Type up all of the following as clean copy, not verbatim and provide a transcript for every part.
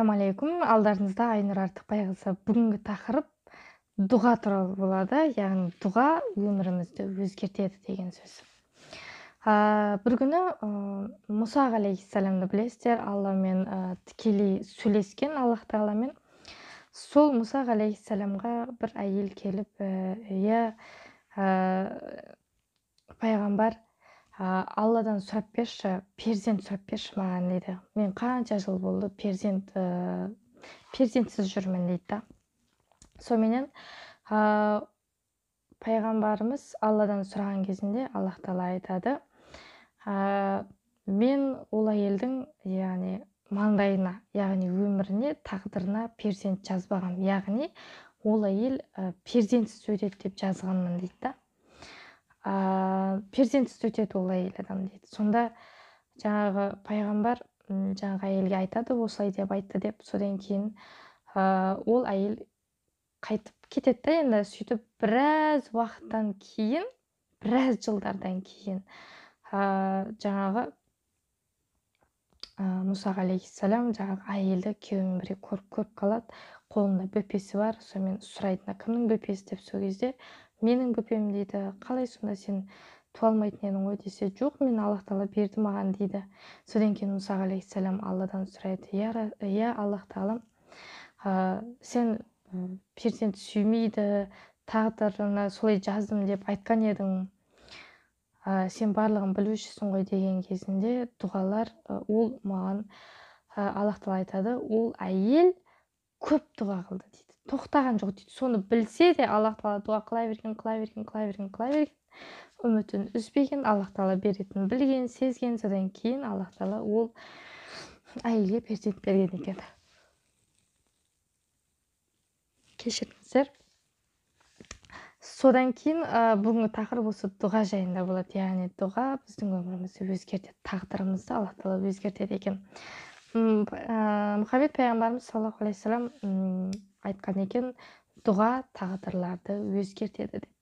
Алейкум, алдарыңызда Айнұр Артықбайқызы. Бүгінгі тақырып дұға туралы болады, яғни дұға өмірімізді өзгертеді деген сөз. Бір күні Мұса алейхиссаламды білесіздер, Алламен тікелей сөйлескен, Аллах тағаламен. Сол Мұса алейхиссаламға бір әйел келіп, иә, пайғамбар, Алладан сұрап берші, перзент сұрап берші маған дейді. Мен қанша жыл болды перзентсіз жүрмін дейді да. Соменен пайғамбарымыз Алладан сұраған кезінде Аллах тағала айтады, мен ол әйелдің, яғни маңдайына, яғни өміріне, тағдырына перзент жазбағам, яғни ол әйел перзентсіз өтеді деп жазғанмын дейді да. Перзентсіз өтеді ол әйел адам дейді. Сонда жаңағы пайғамбар жаңағы әйелге айтады, осылай деп айтты деп. Содан кейін ол әйел қайтып кетеді да. Енді сөйтіп біраз уақыттан кейін, біраз жылдардан кейін жаңағы Мұса алейхиссалам жаңағы әйелді күйеуімен бірге көріп қалады. Қолында бөпесі бар. Сонымен сұрайды, кімнің бөпесі деп. Сол кезде менің бөпем дейді. Қалай сонда сен туа алмайтын едің ғой десе, жоқ, мен Аллах тағала берді маған дейді. Содан кейін Мұса алейхиссалам Алладан сұрайды, иә, Аллах тағалам, сен перзент сүймейді, тағдырына солай жаздым деп айтқан едің, сен барлығын білушісің ғой деген кезінде дұғалар, ол маған Аллах тағала айтады, ол әйел көп дұға қылды дейді, тоқтаған жоқ дейді. Соны білсе де Аллах тағала дұға қыла берген, қыла берген, қыла берген, қыла берген, үмітін үзбеген, Аллах тағала беретінін білген, сезген. Содан кейін Аллах тағала ол әйелге перзент берген екен. Кешіріңіздер. Содан кейін бүгінгі тақырып осы дұға жайында болады. Яғни дұға біздің өмірімізді өзгертеді, тағдырымызды Аллах тағала өзгертеді екен. Мұхаммед пайғамбарымыз саллаллаху алейхи уассалам айтқан екен, дұға тағдырларды өзгертеді деп.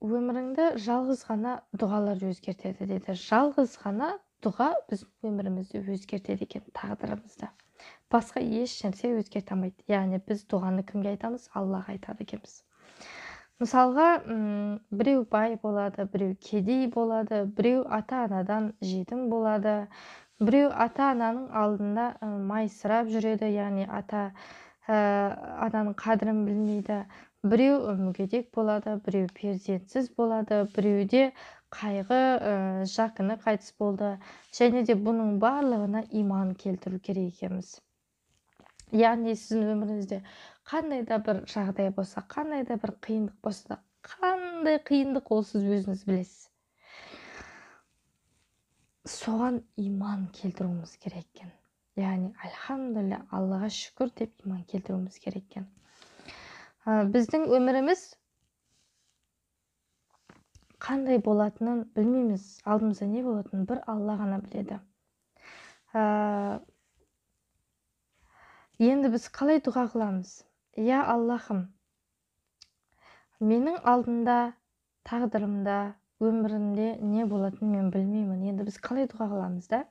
Өміріңді жалғыз ғана дұғалар өзгертеді дейді. Жалғыз ғана дұға біздің өмірімізді өзгертеді екен, тағдырымызды. Басқа еш нәрсе өзгерте алмайды. Яғни біз дұғаны кімге айтамыз? Аллаға айтады екенбіз. Мысалға, біреу бай болады, біреу кедей болады, біреу ата-анадан жетім болады, біреу ата-ананың алдында майсырап жүреді, яғни ата-ананың қадірін білмейді, біреу мүгедек болады, біреу перзентсіз болады, біреуде қайғы, жақыны қайтыс болды. Және де бұның барлығына иман келтіру керек екенбіз. Яғни сіздің өміріңізде қандай да бір жағдай болса, қандай да бір қиындық болса, қандай қиындық ол сіз өзіңіз білесіз. Соған иман келтіруіміз керек екен. Яғни альхамдулилля, Аллаға шүкір деп иман келтіруіміз керек екен. Біздің өміріміз қандай болатынын білмейміз, алдымызда не болатынын бір Алла ғана біледі. Енді біз қалай дұға қыламыз? Я Аллахым, менің алдымда, тағдырымда, өмірімде не болатынын мен білмеймін. Енді біз қалай дұға қыламыз да?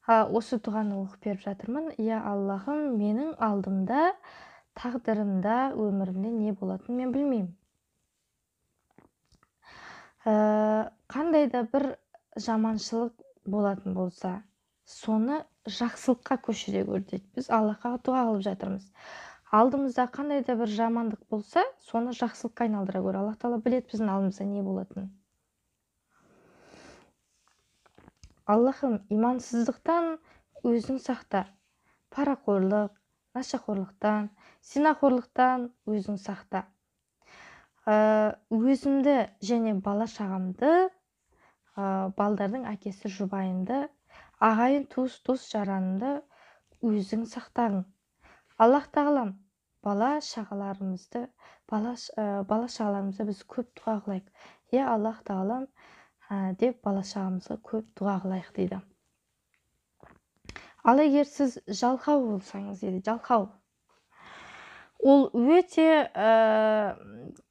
Осы дұғаны оқып беріп жатырмын. Я Аллахым, менің алдымда, тағдырымда, өмірімде не болатынын мен білмеймін. Қандай да бір жаманшылық болатын болса, соны жақсылыққа көшіре көр дейді. Біз Аллахқа дұға қылып жатырмыз. Алдымызда қандай да бір жамандық болса, соны жақсылыққа айналдыра көр. Аллах тағала біледі біздің алдымызда не болатынын. Аллахым, имансыздықтан өзің сақта. Парақорлық, нашақорлықтан, зинақорлықтан өзің сақта. Өзімді және бала шағамды, балдардың әкесі жұбайымды, ағайын, туыс, дос жаранымды өзің сақтағың. Аллах тағалам, бала шағаларымызды, бала шағаларымызды біз көп дұға қылайық. Е, Аллах тағалам деп бала шағамызға көп дұға қылайық дейді. Ал егер сіз жалқау болсаңыз дейді, жалқау. Ол өте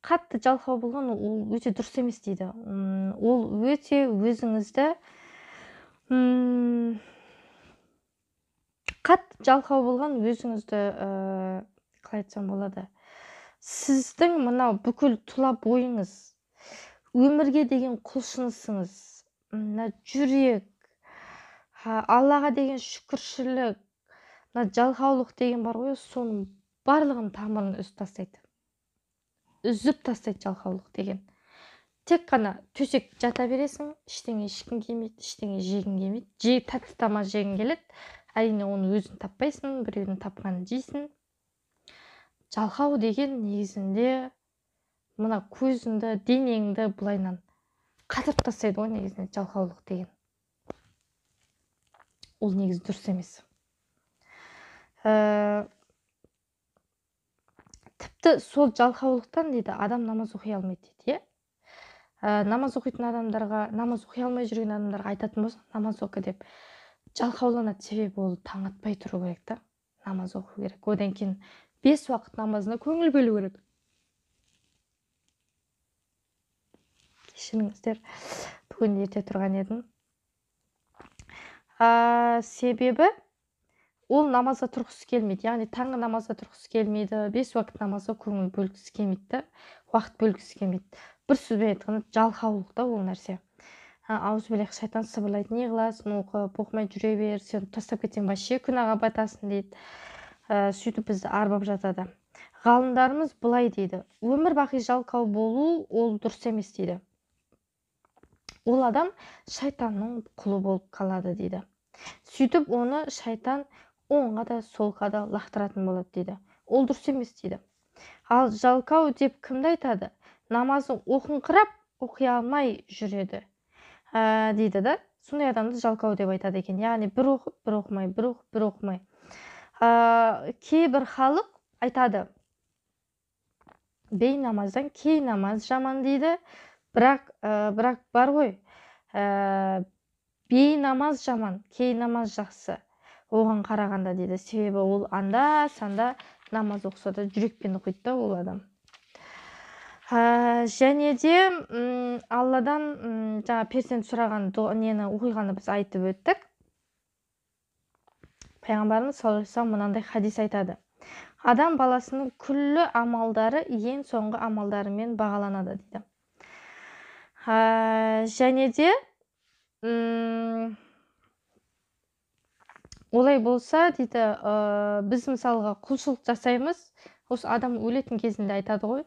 қатты жалқау болған, ол өте дұрыс емес дейді. Ол өте өзіңізді Қатты жалқау болған өзіңізді, қалай айтсам болады, сіздің мынау бүкіл тұла бойыңыз, өмірге деген құлшынысыңыз, мына жүрек, Аллаға деген шүкіршілік, мына жалқаулық деген бар ғой, соның барлығын тамырын үзіп тастайды. Үзіп тастайды жалқаулық деген. Тек қана төсек жата бересің, ештеңе ішкің келмейді, ештеңе жегің келмейді, тәтті тамақ жегің келеді. Әрине, оны өзің таппайсың, біреудің тапқанын жейсің. Жалқау деген негізінде мына көзіңді, денеңді былайынан қатырып тастайды ғой негізінде жалқаулық деген. Ол негізі дұрыс емес. Тіпті сол жалқаулықтан дейді адам намаз оқи алмайды дейді, иә? Намаз оқитын адамдарға, намаз оқи алмай жүрген адамдарға айтатын болса, намаз оқы деп жалқауланады. Себебі ол таң атпай тұру керек та, намаз оқу керек. Одан кейін 5 уақыт намазына көңіл бөлу керек. Кешіріңіздер, бүгін ерте тұрған едім. Себебі ол намазға тұрғысы келмейді, яғни таңғы намазға тұрғысы келмейді, 5 уақыт намазға көңіл бөлгісі келмейді да, уақыт бөлгісі келмейді. Бір сөзбен айтқанда жалқаулық та ол нәрсе. Аузубиллах, шайтан сыбырлайды, не қыласың, оқып, оқымай жүре бер, сен тастап кетсең вообще күнәға батасың дейді. Сөйтіп бізді арбап жатады. Ғалымдарымыз былай дейді: өмір бақи жалқау болу ол дұрыс емес дейді. Ол адам шайтанның құлы болып қалады дейді. Сөйтіп оны шайтан оңға да солға да лақтыратын болады дейді. Ол дұрыс емес дейді. Ал жалқау деп кімді айтады? Намазын оқыңқырап оқи алмай жүреді, дейді да. Сондай адамды жалқау деп айтады екен. Яғни бір оқып, бір оқымай, бір оқып, бір оқымай. Кейбір халық айтады, бейнамаздан кей намаз жаман дейді. Бірақ бар ғой, бейнамаз жаман, кей намаз жақсы оған қарағанда дейді. Себебі ол анда санда намаз оқыса да жүрекпен оқиды да ол адам. Және де Алладан жаңа перзент сұраған нені оқиғаны біз айтып өттік. Пайғамбарымыз саллаллаху алейхи вассалам мынандай хадис айтады: адам баласының күллі амалдары ең соңғы амалдарымен бағаланады дейді. Және де олай болса дейді, біз мысалға құлшылық жасаймыз, осы адам өлетін кезінде айтады ғой,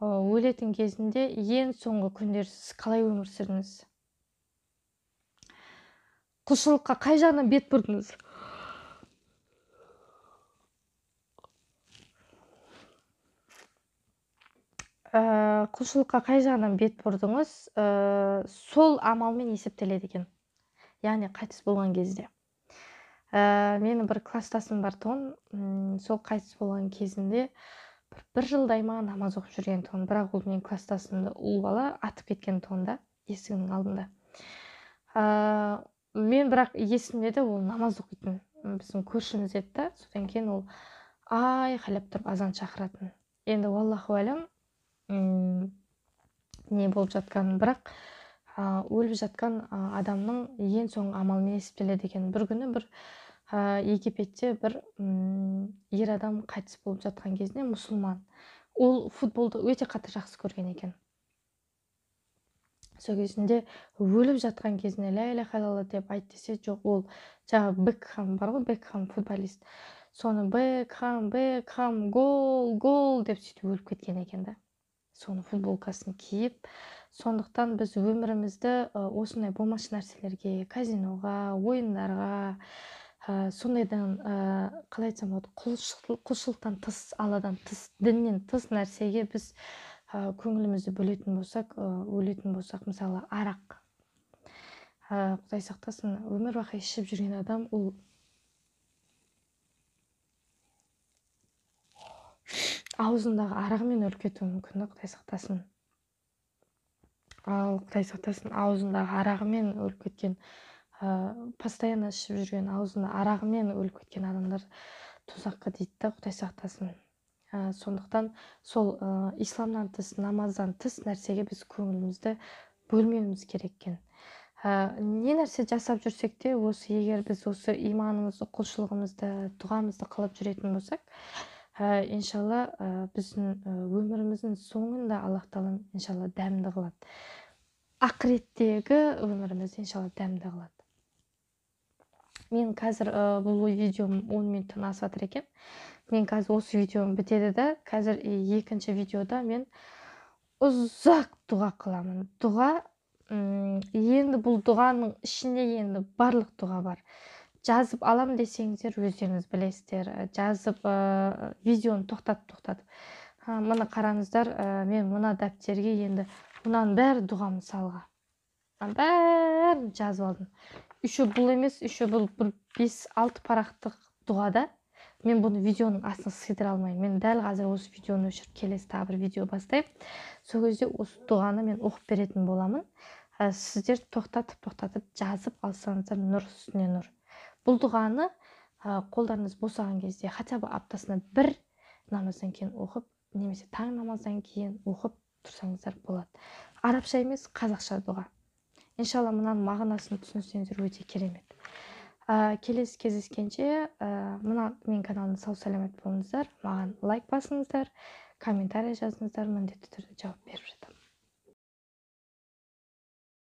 өлетін кезінде ең соңғы күндер сіз қалай өмір сүрдіңіз, құлшылыққа қай жағынан бет бұрдыңыз? Құлшылыққа қай жағынан бет бұрдыңыз, сол амалмен есептеледі екен. Яғни қайтыс болған кезде. Менің бір класстасым бар тұғын, сол қайтыс болған кезінде бір жылдай ма намаз оқып жүрген тұғын, бірақ ол менің класстасымды ұл бала атып кеткен тұғын да, есігінің алдында. Мен бірақ есімде де ол намаз оқитын біздің көршіміз еді да, содан кейін ол айқайлап тұрып азан шақыратын. Енді валлаху алям не болып жатқанын, бірақ өліп жатқан адамның ең соңғы амалымен есептеледі екен. Бір күні бір Египетте бір ер адам қайтыс болып жатқан кезінде, мұсылман, ол футболды өте қатты жақсы көрген екен. Сол кезінде өліп жатқан кезінде ля иляха иллалла деп айт десе, жоқ, ол жаңағы Бекхам бар ғой, Бекхам футболист, соны Бекхам, Бекхам, гол, гол деп сөйтіп өліп кеткен екен да. Соны футболкасын киіп. Сондықтан біз өмірімізді осындай болмашы нәрселерге, казиноға, ойындарға, сондайдан, қалай айтсам болады, құлшылықтан тыс, Алладан тыс, діннен тыс нәрсеге біз көңілімізді бөлетін болсақ, өлетін болсақ, мысалы арақ, Құдай сақтасын, өмір бақи ішіп жүрген адам ол аузындағы арағымен өліп кетуі мүмкін, Құдай сақтасын. Ал Құдай сақтасын, аузындағы арағымен өліп кеткен, постоянно ішіп жүрген, аузында арағымен өліп кеткен адамдар тозаққа дейді да, Құдай сақтасын. Сондықтан сол исламнан тыс, намаздан тыс нәрсеге біз көңілімізді бөлмеуіміз керек екен. Не нәрсе жасап жүрсек те, осы егер біз осы иманымызды, құлшылығымызды, дұғамызды қылып жүретін болсақ, иншалла, біздің өміріміздің соңында Аллах тағала иншалла дәмді қылады. Ақыреттегі өмірімізді иншалла дәмді қылады. Мен қазір бұл видеом 10 минуттан асып жатыр екен. Мен қазір осы видеом бітеді да, қазір екінші видеода мен ұзақ дұға қыламын. Дұға, енді бұл дұғаның ішінде енді барлық дұға бар. Жазып алам десеңіздер, өздеріңіз білесіздер. Жазып, видеоны тоқтатып-тоқтатып. Мына қараңыздар, мен мына дәптерге енді мынаның бәрі дұға мысалға. Мынаның бәрін жазып алдым. Еще бұл емес, еще бұл бір 5-6 парақтық дұғада. Мен бұны видеоның астына сыйдыра алмаймын. Мен дәл қазір осы видеоны өшіріп, келесі тағы бір видео бастаймын. Сол кезде осы дұғаны мен оқып беретін боламын. Сіздер тоқтатып-тоқтатып жазып алсаңыздар, нұр үстіне нұр. Бұл дұғаны қолдарыңыз босаған кезде, хотя бы аптасына бір намаздан кейін оқып, немесе таң намаздан кейін оқып тұрсаңыздар болады. Арабша емес, қазақша дұға. Иншалла, мынаның мағынасын түсінсеңіздер, өте керемет. Келесі кездескенше, мына менің каналымда сау саламат болыңыздар. Маған лайк басыңыздар, комментарий жазыңыздар, міндетті түрде жауап беріп жатамын.